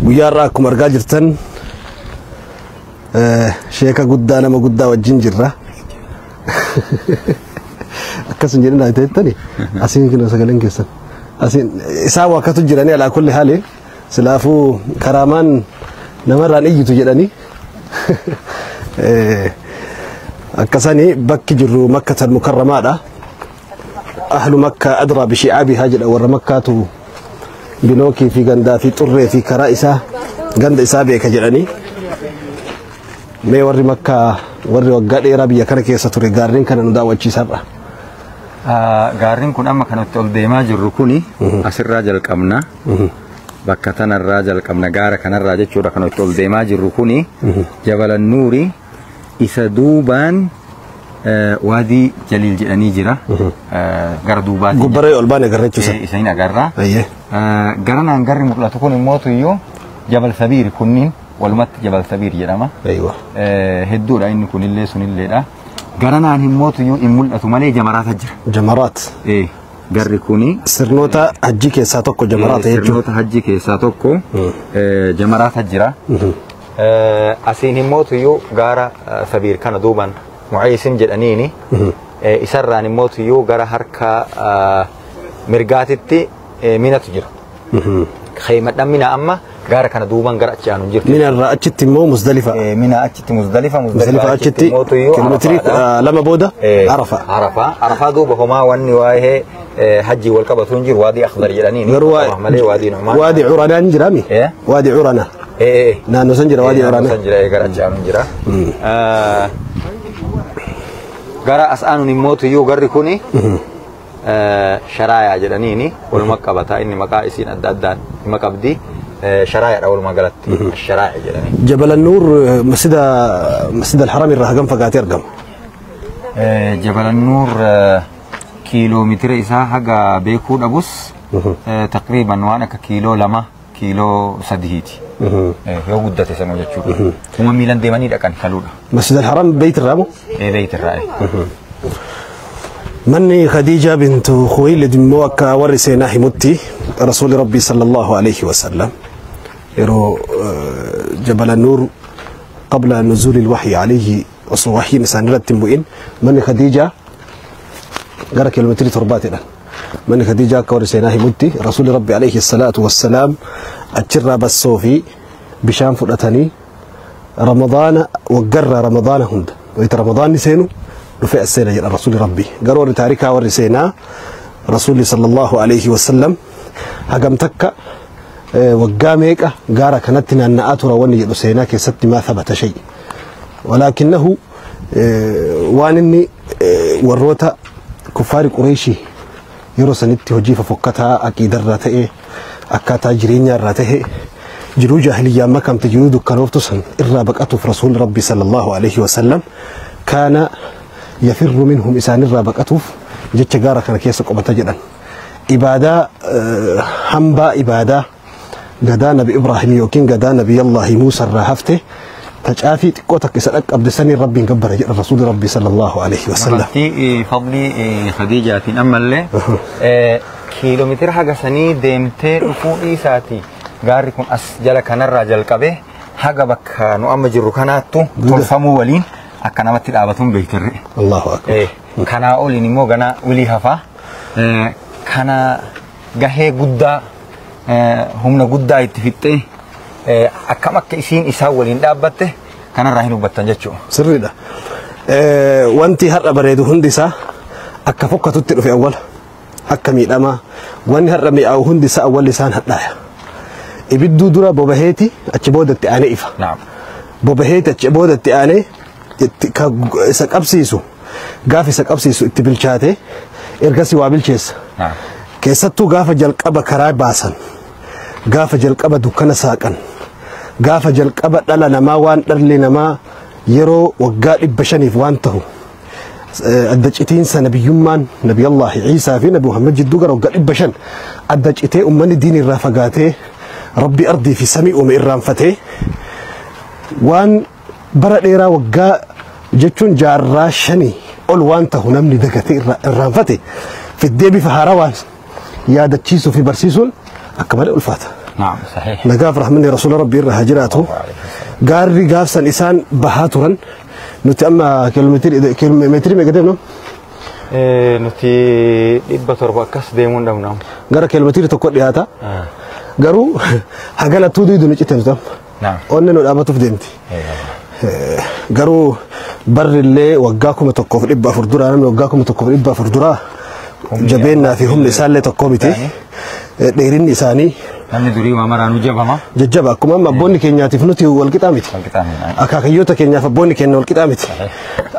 Guyyaa irraa akkuma argaa jirtan sheeka guddaa nama guddaa wajjin jirra. Akkas hin jedhin jettani asiin kina sagaleen keessan. Asiin isaan wakkatu jiranii alaa kulli haaliin silaafuu karaamaan namarraan iyyitu jedhanii. Akkasanii bakki jirru Makkatal Mukarramaadha. Ahlu Makkaa adraa bishi'aabihaa jedha warra Makkaatu bilookii fi gandaa fi xurree fi karaa isaa ganda isaa beeka jedhanii. Mee warri Makkaa warri waggaa dheeraa biyya kana keessa ture gaarreen kana nu daawwachiisarra. Gaarreen kun amma kanatti ol deemaa jirru kuni asirraa jalqabna. Bakka tanarraa jalqabna gaara kanarraa jechuudha kan itti ol deemaa jirru kuni Jabala Nuuri isa duubaan Waadii Jaliil jedhanii jira. Gara duubaatiin. Gubbaree ol baane agarra jechuudha. Isa hin agarra. Garanaan garri mul'atu kun immoo iyyuu Jabal Sabiir kunniin walumatti Jabal Sabiir jedhama. Hedduudha inni kunillee sunilleedha. Garanaan immoo iyyuu hin mul'atu malee jamaraata jira. Jamaraat. Garri kuni sirnoota hajjii keessaa tokko jamaraata jechuudha. Sirnoota hajjii keessaa tokko jamaraata jira. Asiin immoo iyyuu gaara Sabiir kana duubaan Mucayyisin jedhaniini isarraan immoo iyyuu gara harka mirgaatitti minatu jira. Khaymadhaan mina amma gaara kana duubaan gara achi aanu jirti. Mina irraa achitti immoo Muzdalifa. Mina achitti Muzdalifa. Muzdalifa achitti kiiloomeetirii 2 booda Arafa. Arafa. Arafaa duuba homaa wanni waa'ee hajjii wal qabatu hin jiru Waadii Akhdar jedhaniini. Garuu malee Waadii Nu'maan. Waadii Curanaan hin jiraami? Waadii Curanaa. Naannoo san jira Waadii Curanaa. Naannoo san jira gara achi aanu jira. Gara as aanuun immoo iyyuu garri kuni sharaayaa jedhaniini waluma qabataa inni maqaa isiin adda addaan hima qabdi. Sharaayaadha walumaa galatti sharaaya jedhanii. Jabal Nuur masjida al-Haram irraa hagam fagaatee argama? Jabal Nuur kiiloomeetira isaa haga beekuu dhabus taqriiban waan akka kiiloo 2 kiiloo 3ti. Yoo guddate sanuu jechuudha. Kuma miilan deemanii dhaqan kaluudha. Masjid al-Haram beeyt irraa moo? Beeyt irraa. Manni Khadiija bintu Khuwaylid immoo akka warri seenaa himutti Rasuulli Rabbii sallallahu alayhi wa sallam yeroo Jabal Nuur qabla nuzuuli alwahyi alayhi osoo wahyiin isaan irratti hin bu'in manni Khadiija gara kiiloomeetirii 7 Manni Khadiija akka warri seenaa himutti Rasuulli Rabbii alayhi salaatu wassalaam achirraa bassoo fi bishaan fudhatanii Ramadaana waggarraa Ramadaana hunda wayita Ramadaanni seenu dhufee as seena jedha Rasuulli Rabbii. Garuu warri taarikaa warri seenaa Rasuulli sallallahu alayhi wasallam hagam takka waggaa meeqa gaara kanatti naanna'aa tura wanni jedhu seenaa keessatti maa thabata shay. Walaakinnahu waan inni warroota kuffaari Qureeshii yeroo sanitti hojii fofokkataa aqiidarraa ta'e akkaataa jireenyaarraa ta'e jiruu jaahiliyyaan makamte jiruu dukkanooftu san irraa baqatuuf Rasuulli Rabbii sallallahu alayhi wasallam kaana yafirru minhum isaanirraa baqatuuf jecha gaara kana keessa qubata jedhan. Ibaadaa hambaa ibaadaa gadaa Nabi Ibraahim yookiin gadaa Nabiyallaahi Muusaa irraa hafte tacaafii xiqqoo takka isa dhaqqabde saniin Rabbiin gabbara jedha Rasuulli Rabbii sallallahu alayhi wasallam. Dubartii fadlii Khadiijaatiin ammallee kiiloomeetira haga sanii deemtee dhufuu dhiisaati gaarri kun as jala kanarraa jalqabee haga bakka nu amma jirru kanaattu tolfamuu waliin akka namatti dhaabatuun beektirre. Allahu akbar. Kanaa oliin immoo gana wilii hafaa. Kana gahee guddaa humna guddaa itti fixxee akkam akka isiin isaan waliin dhaabbatte kanarraa hin hubattan jechuudha. Sirriidha. Wanti har'a bareedu hundi isaa akka fokkatutti dhufe awwala. Akka miidhamaa wanni har'a mi'aawu hundi isaa awwalli isaan hadhaaya. Ibidduu dura bobaheeti achi boodatti aanee ifa. Bobaheeti achi boodatti aanee isa qabsiisu gaafa isa qabsiisu itti bilchaate ergasii waa bilcheessa. Keessattuu gaafa jalqaba karaa baasan gaafa jalqaba dukkana saaqan gaafa jalqaba dhala namaa waan dhalli namaa yeroo waggaa 500 waan ta'u adda citiinsa nabiyyummaan Nabiyallaahi Ciisaa fi Nabi Muhammad jidduu gara waggaa 500 adda citee uummanni diin irraa fagaatee Rabbi ardii fi samii uume irraanfatee waan bara dheeraa waggaa jechuun jaarraa 5 ol waan ta'u namni dagatee irraanfate fiddee bifa haarawaan yaadachiisuu fi barsiisuun akka malee ulfaata. Naam, sahih. Nagaaf rahmanni rasuula rabbii irra haa jiraatu. Gaarri gaafsan isaan bahaa turan nuti amma kiiloomeetirii meeqa deemnu? Nuti 700 akkas deemuu hin dhabnu. Gara kiiloomeetirii 1 dhiyaata. Garuu hagalattuu duudu nu cite nuti amma. Onni nu dhaabatuuf deemti. Garuu barri illee waggaa 1400 duraa namni waggaa 1400 duraa jabeennaa fi humni isaallee tokko miti. Dheerinni isaanii Namni durii waa maraanuu jabama. Jajjaba akkuma amma abboonni keenyaatiif nuti wal qixaa miti. Wal qixaa miti. Akaakayyoota keenyaaf abboonni keenya wal qixaa miti.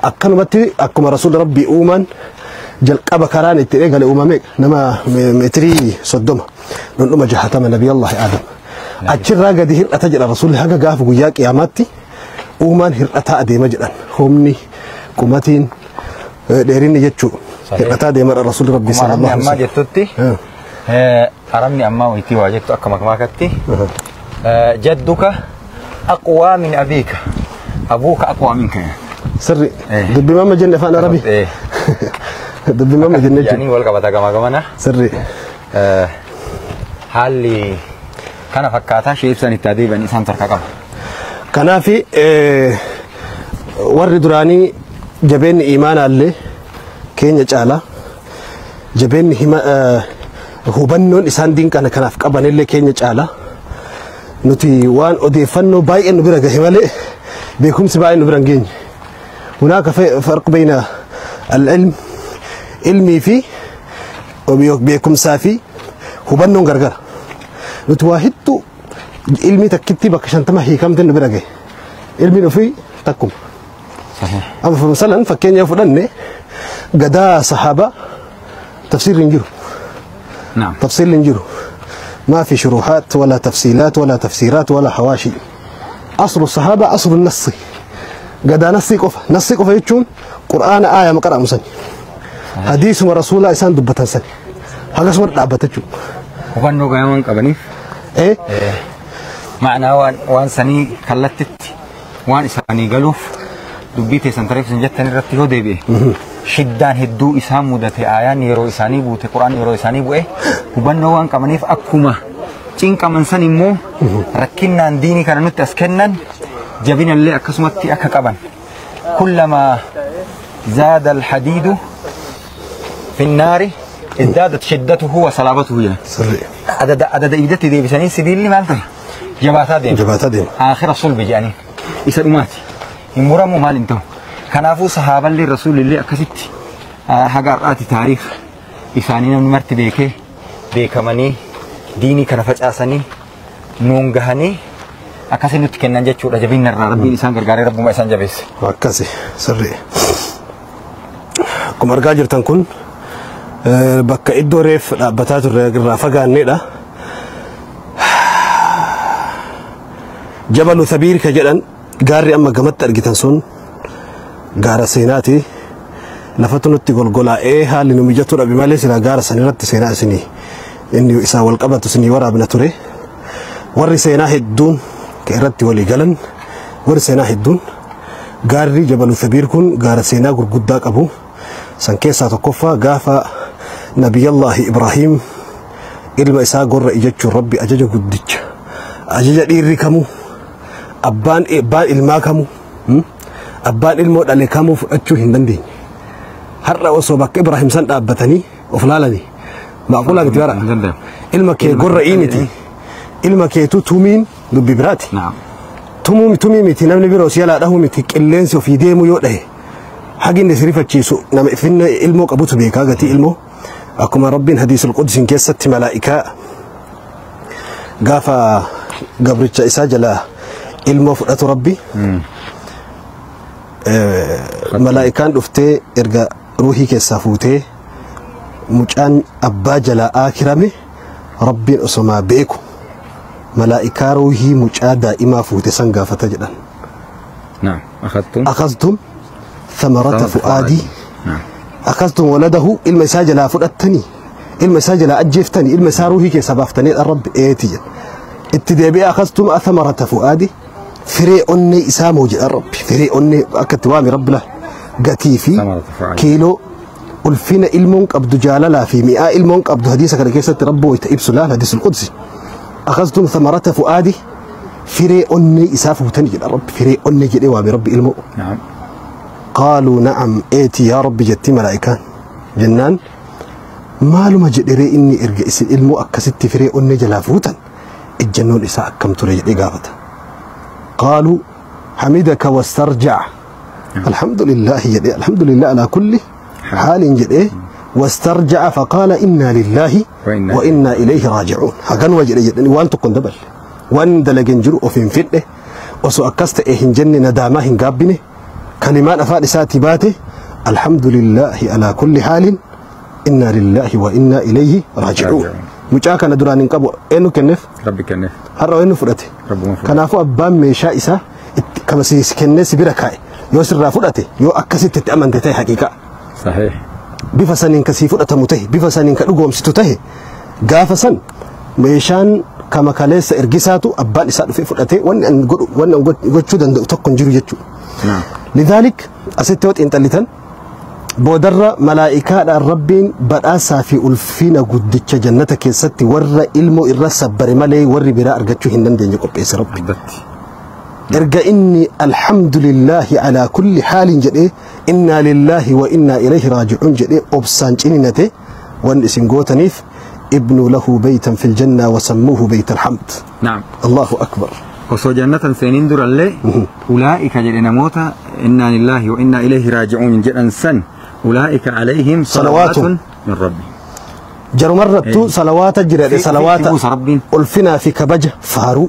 Akkanumatti akkuma rasuula rabbii uumaan jalqaba karaan itti eegale uumame nama meetirii 30 dhundhuma 60 nabiyyallahi Aadam. Achirraa gadi hir'ata jedha rasuulli haga gaafa guyyaa qiyaamaatti uumaan hir'ataa adeema jedhan. Humni qumatiin dheerinni jechuu hir'ataa adeema rasuulli rabbii sallallahu alaihi wasallam. Jettutti Arabni ammaa wayitii waa jettu akka makmaakatti jadduka aqwaa min abiika abuuka aqwaa minka. Sirri dubbi mamma jenne afaan Arabii. Dubbi mamma jenne jechuudha. Yaani wal qabata gamaa gamana. Sirri. Haalli kana fakkaataa ishee ibsan itti adeeman isaan tarkaa qaba. Kanaafi warri duraanii jabeenni imaanaallee keenya caala jabeenni hima hubannoon isaan diin kana kanaaf qabanillee keenya caala nuti waan odeeffannoo baay'ee nu bira gahe malee beekumsi baay'ee nu bira hin geenye. Hunaaka farq bayna al-ilm ilmii fi beekumsaa fi hubannoon gargara. Nuti waa hedduu ilmii takkitti bakka 50 hiikamte nu bira gahe. Ilmiin ofii takkuma. Amma masalan fakkeenya fudhanne gadaa sahaabaa tafsiirri hin jiru. نعم. تفصيل نجره ما في شروحات ولا تفصيلات ولا تفسيرات ولا حواشي. أصل الصحابة أصل النص قد نصي قفة نصي قفة يتشون قرآن آية مقرأ مسني حديث ورسول الله إنسان دبتان سني هذا اسمه دابتشو وفنو قيمان قبني إيه؟ إيه معنى وان سني كلتت وان إساني قالوف دبيتي سنتريف سنجتني رتيو ديبي Shiddaan hedduu isaan mudate ayaan yeroo isaanii buute quraan yeroo isaanii bu'e hubannoo waan qabaniif akkuma cinqaman san immoo rakkinnaan diinii kana nutti as kennan jabinallee akkasumatti akka qaban. Kullamaa zaada alhadiidu fi nnaari izdaadat shiddatuhu wa salaabatuhu jedha. Sirri. Adada ibiddatti deebisanii sibiilli maal ta'e jabaataa deema. Jabaataa deema. Aakhira sulbi jedhanii isa dhumaati. Hin muramu maal hin ta'u. Kanaafuu sahaaballee rasuulillee akkasitti haga har'aati taariikh isaanii namni marti beekee beekamanii diinii kana facaasanii nuun gahanii akkasii nutti kennan jechuudha jabinna irraa rabbiin isaan gargaaree rabbuma isaan jabeesse. Akkasi sirri. Akkuma argaa jirtan kun bakka iddoo reef dhaabbataa turre irraa fagaanneedha. Jabalu Thabiir ka jedhan gaarri amma gamatti argitan sun gaara seenaati. Lafatu nutti golgolaa'ee haalli nu mijatu dhabe malee silaa gaara san irratti seenaa isinii inni isaa wal qabatu isinii waraabna ture. Warri seenaa hedduun ka irratti walii galan warri seenaa hedduun gaarri Jabalu Thabiir kun gaara seenaa gurguddaa qabu. San keessaa tokkoffaa gaafa Nabiyallaahi Ibrahiim ilma isaa gorra ijachuun Rabbi ajaja guddicha ajaja dhiirri kamuu abbaan ilmaa kamuu abbaan ilmoo dhale kamuu fudhachuu hin dandeenye. Har'a osoo bakka Ibrahiim san dhaabbatanii of laalanii maaqulaa miti bara ilma kee gorra'ii miti ilma keetu tumiin dubbi biraati. Tumii miti namni biroo si jalaa dhahuu miti qilleensi ofii deemu yoo dhahe haginni si rifachiisu nama finna ilmoo qabutu beekaa gatii ilmoo akkuma Rabbiin hadiisul qudsiin keessatti malaa'ikaa gaafa gabricha isaa jalaa ilmoo fudhatu Rabbi malaa'ikaan dhuftee erga ruuhii keessaa fuutee mucaan abbaa jalaa aakirame Rabbiin osomaa beeku malaa'ikaa ruuhii mucaa daa'imaa fuute san gaafata jedhan. نعم أخذتم أخذتم ثمرة فؤادي أخذتم ولده ilma isaa jalaa fudhattanii ilma isaa jalaa ajjeeftanii ilma isaa ruuhii keessaa baaftanii Rabbi eeti jedha. Itti deebi'ee أخذتم ثمرة فؤادي firee onnee isaa moo jedha Rabbi firee onnee akka itti waame Rabbi la gatii fi kiiloo ulfina ilmoon qabdu jaalalaa fi mi'aa ilmoon qabdu hadiisa kana keessatti Rabbi wayita ibsu laal hadiisul qudsi. أخذتم ثمرة فؤادي فري أني إسافه تنجد رب فري أني جدي وابي ربي إلمو. نعم. قالوا نعم ايتي يا ربي جتي ملائكة جنان مالو ما جدري إني إرجع إس إلمو أكست فري أني جلافوتا الجنون إساء كم تريد إجابته. قالوا حمدك واسترجع. الحمد لله جدي الحمد لله على كل حال جدي واسترجع فقال إنا لله وإنا إليه راجعون. هكذا وجد جدي وان تكون دبل وان دلجن جرو وفين فتنه وسو أكست إهن جن ندامة هن قابنه كلمات أفاد ساتي باته الحمد لله على كل حال إنا لله وإنا إليه راجعون. مجاك أنا دران قبو إنه كنف ربي كنف هرا إنه فرته كنافو أبان مشا إسا كما سيكنس بركاي يوسر رافضته يو أكست تتأمن تتاي حقيقة. صحيح. بفسنين كسيفة مته بفسنين كدوم ستته قافسن ميشان كما كاليس إرجساتو أبان إسات في فرته وان أن وان أن قد شو دند تكون جرو جتشو. نعم. لذلك أستوت إنت اللي بودر ملائكة الربين برأسا في ألفين قدتش جنتك ست ور إلمو إرسا برمالي ور براء أرجتشو هندن دين يقول بيس ربي. إرجع إني الحمد لله على كل حال جدي إنا لله وإنا إليه راجعون جدي أبسان إنتي وإن إسنجوتنيف ابن له بيتا في الجنة وسموه بيت الحمد. نعم. الله أكبر. وصو جنة سنين در اللي أولئك جدنا موتا إنا لله وإنا إليه راجعون جدا سن أولئك عليهم صلوات من ربي. جرمرت صلوات جرى صلوات ألفنا في كبجة فارو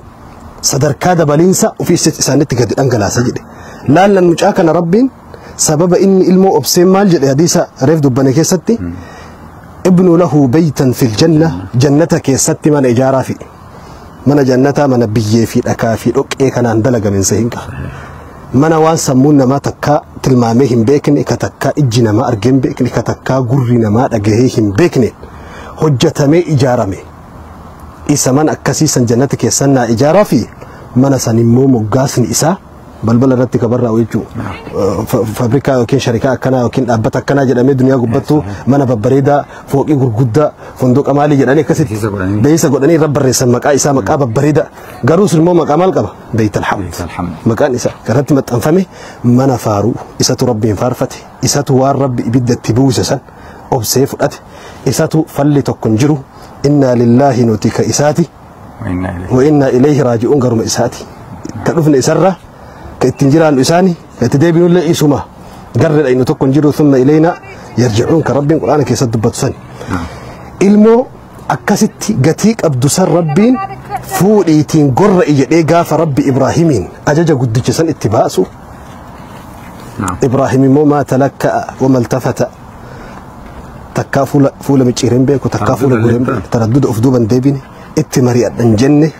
صدر كاد بالينسا وفي ست سنة قد أنجلا سجد لا لأن مش أكن ربين سبب إن المو أبسم مال جد حديثة رفض بني كيستي ابن له بيتا في الجنة جنتك ستي من إجارة في من جنة من بيجي في الأكافي أوكي كان عندلق من سهنك من وان سمونا ما تكا تلمامهم بيكن كتكا إجنا ما أرجم بيكن كتكا قرنا ما أجهيهم بيكن حجة مي إجارة مي إسا من أكسيسا جنتك يسنى إجارة في من سنمو مقاسن إسا بل رتك برا ويجو فابريكا وكين شركة كنا وكين أبتا كنا جرامي دنيا قبتو من ببريدة فوق غرغدة فندق أمالي جراني كسيت بيسا قدني رب الرسم مكا إسا مكا ببريدة قروس المو مكا مال قبا بيت الحمد مكان إسا كرت متأنفمي من فارو إسا ربي فارفته إسا توار ربي بدأ تبوسسا أبسيف أت إسا فلي تكنجرو إنا لله نوتيك إساتي وإنا إليه راجعون قرم إساتي كرفن إسرة كتنجران إساني كتدبينون لا إسوما قرر أن تكون ثم إلينا يرجعون كرب القرآن كيسد بطسن إلمو أكست جتيك أبدسر ربين فوليتين قر إيجا قاف ربي إبراهيمين أجج قد جسن اتباسو. إبراهيم مو ما تلكأ وما التفت تكا فول مجيرين بيك وتكا فول قرين بيك تردد أفدوبا ديبين اتمري أن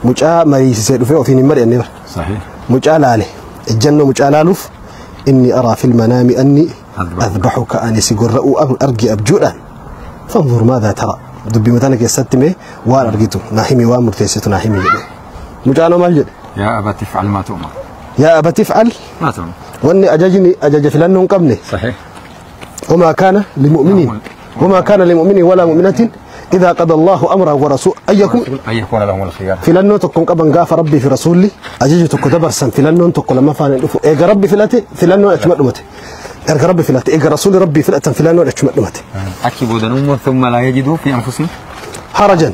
مجا مريس سيدو فيه وفيني مري النبر. صحيح. مجا لالي الجنة مجا لالوف إني أرى في المنام أني أذبحك أني سيقرأ أرجي أبجولا فانظر ماذا ترى دبي متانك يستمي وان أرجيته ناحمي وان مرتيسيته ناحمي جدي مجا أنا مالجد يا أبا تفعل ما تؤمر يا أبا تفعل ما تؤمر وأني أجاجني أجاج فلان قبني. صحيح. وما كان لمؤمن وما كان لمؤمن ولا مؤمنة إذا قضى الله أمره ورسوله أن يكون لهم الخيار. فلانو تكون قبن قاف ربي في رسولي أجيج تكو دبرسن فلانو تكو لما فان إيجا ربي فلاتي فلانو أجمع أمتي إيجا ربي فلاتي إيجا رسول ربي فلاتن فلانو أجمع أمتي أكبوا ذنوبهم ثم لا يجدوا في أنفسهم حرجا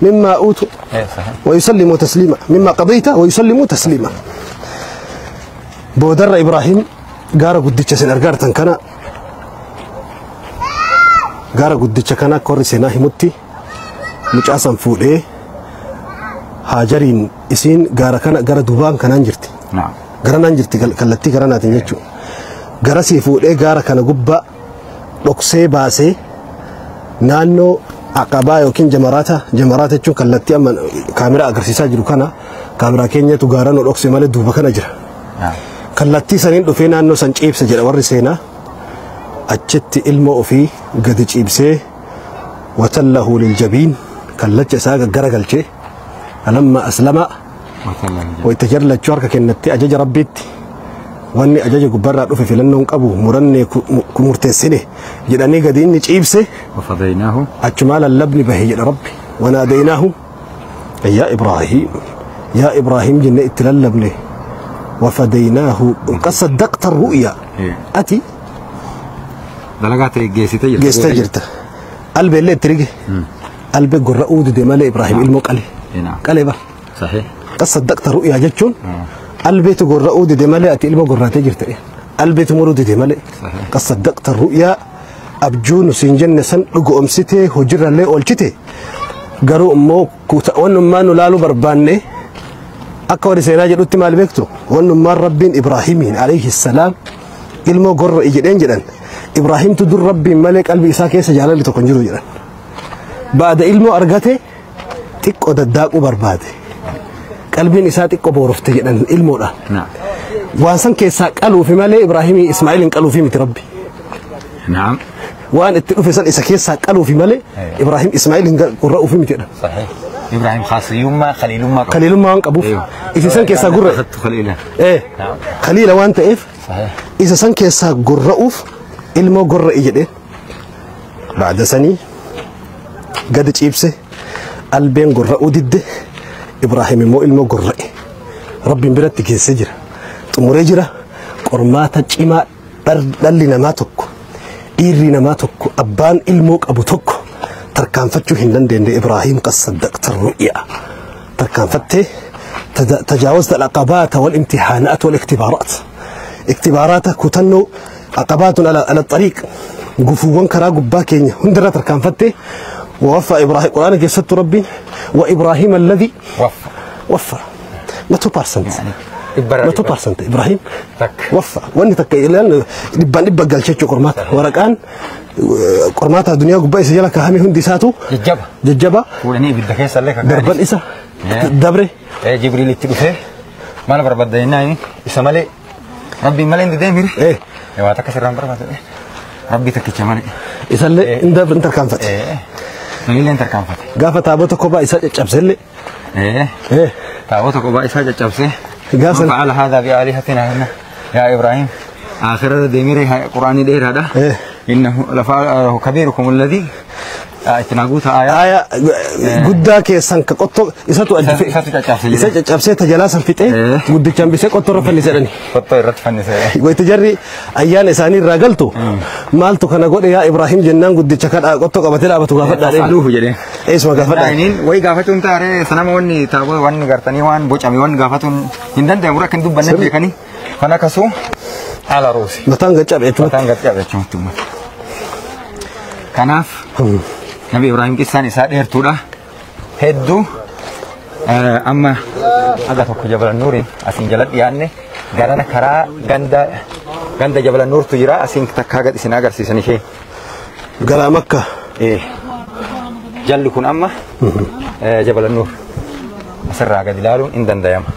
مما أوتوا ويسلموا تسليما مما قضيت ويسلموا تسليما. بودر إبراهيم قارا قدتش سن أرقارتن كان gaara guddicha kana korri seenaa himutti mucaa san fuudhee Haajariin isiin gaara kana gara duubaan kanaan jirti. Garanaan jirti kallattii garanaatiin jechuudha. Garasii fuudhee gaara kana gubbaa dhoksee baasee naannoo aqabaa yookiin jamaraata jamaraata jechuun kallattii amma kaameraa agarsiisaa jiru kana kaameraa keenyatu gaara nu dhoksee malee duuba kana jira. Kallattii saniin dhufee naannoo san ciibsa jedha warri seenaa. Achitti ilma ofii gadi ciibsee watallahu liljabiin kallacha isaa garagalchee alamma aslama wayita jallachuu harka kennatti ajaja rabbiitti wanni ajaja gubbarraa dhufe filannoon qabu murannee murteessine jedhanii gadi inni ciibse achumaa lallabni bahe jedha rabbi wanaadaynaahu Yaa Ibraahim, yaa Ibraahim jennee itti lallabne. Wafadaynaahu qad saddaqta ru'ya. Ati Dalagaa ta'e geessitee jirta. Geessitee jirta. Albee illee itti rige. Albee gorra'uu dide malee Ibraahim ilmoo qale. Qale bar. Sahih. Qad saddaqta ru'ya jechuun albeetu gorra'uu dide malee ati ilmoo gorraatee jirta. Albeetu muruu dide malee. Qad saddaqta ru'ya abjuu nu siin jenne san dhugoomsitee hojiirrallee oolchite. Garuu immoo wannummaa nu laaluu barbaanne akka warri seenaa jedhutti maal beektu wannummaan Rabbiin Ibraahimiin alayhi salaam ilmoo gorra'i jedheen jedhan. Ibraahimtu dur Rabbiin malee qalbii isaa keessa jaalalli tokko hin jiru jedhan. Baada ilmoo argate xiqqoo daddaaquu barbaade. Qalbiin isaa xiqqoo boorofte jedhan ilmoodhaan. Waan san keessaa qaluufi malee Ibraahimii Ismaa'il hin qaluufi miti Rabbi. Naam. Waan itti dhufe san isa keessaa qaluufi malee Ibraahim Ismaa'il hin gorra'uufi miti jedhan. Sahih. Ibrahim khaasiyummaa khaliilummaa qaba. Khaliilummaa waan qabuuf isa san keessaa gurra'e. Khaliila. Khaliila waan ta'eef isa san keessaa gorra'uuf ilmoo gorra'i jedheen. Baada sanii gadi ciibse albeen gorra'uu didde Ibraahim immoo ilmoo gorra'e. Rabbiin biratti geessee jira. Xumuree jira. Qormaata cimaa dhalli namaa tokko dhiirri namaa tokko abbaan ilmoo qabu tokko tarkaanfachuu hin dandeenye Ibraahim qad saddaqta ru'ya. Tarkaanfattee tajaawazta al-aqabaata wal-imtihaanaat wal-iktibaaraat. Iktibaaraata kutannoo aqabaatun ala xariiq gufuuwwan karaa gubbaa keenya hundarra tarkaanfattee ووفى إبراهيم قرآن كيست ربي وإبراهيم الذي وفى وفى ما 2% يعني ما 2% إبراهيم تك وفى واني تك لأن نبقى قال شيء قرمات ورقان قرمات الدنيا قبا يسجلك كهمي هندي ساتو ججبة ججبة ولني بدك يسألك دربان إسا دبري جبريل التلفه ما أنا بربدينا إسا مالي ربي مالي عندي دامير إيه يا تكسر ربي ربي تكتشمالي إسا اللي اندبر انت كان فتح Nillee tarkaanfate. Gaafa taabota kophaa isaa caccabsellee. Taabota kophaa isaa caccabsee. Gaafa فعل هذا بآلهتنا يا إبراهيم آخر ديميري قرآني دير هذا إنه لفعل كبيركم الذي اتناقوت آية آية guddaa keessan ka qottoo isatu ajjife Isatu caccabse. Isa caccabsee tajalaa san fixee guddichaan bisee qottoo irra fannise jedhani. Qottoo irratti fannise. Wayita jarri ayyaana isaanii irraa galtu maaltu kana godhe yaa Ibraahim jennaan guddicha kan qottoo qabatee dhaabatu gaafadhaa. Fas'aluuhu jedhee. Eesuma gaafadhaa. Inni wayi gaafachuun taaree sanama wanni taaboo wanni gartanii waan bocame wanni gaafatuun hin danda'amu akka hin dubbanne beekanii kana kasuu ala ruusi. Mataan gad cabe jechuudha. Mataan gad cabe jechuudha. Kanaaf Nabi Ibrahim qissaan isaa dheertuudha. Hedduu amma aga tokko Jabal Nuuriin asiin jala dhiyaanne garana karaa ganda Jabal Nuurtu jira asiin takkaa gad isin agarsiisan ishee. Gara Makka. Jalli kun amma Jabal Nuur asirraa gad ilaaluun hin danda'ama.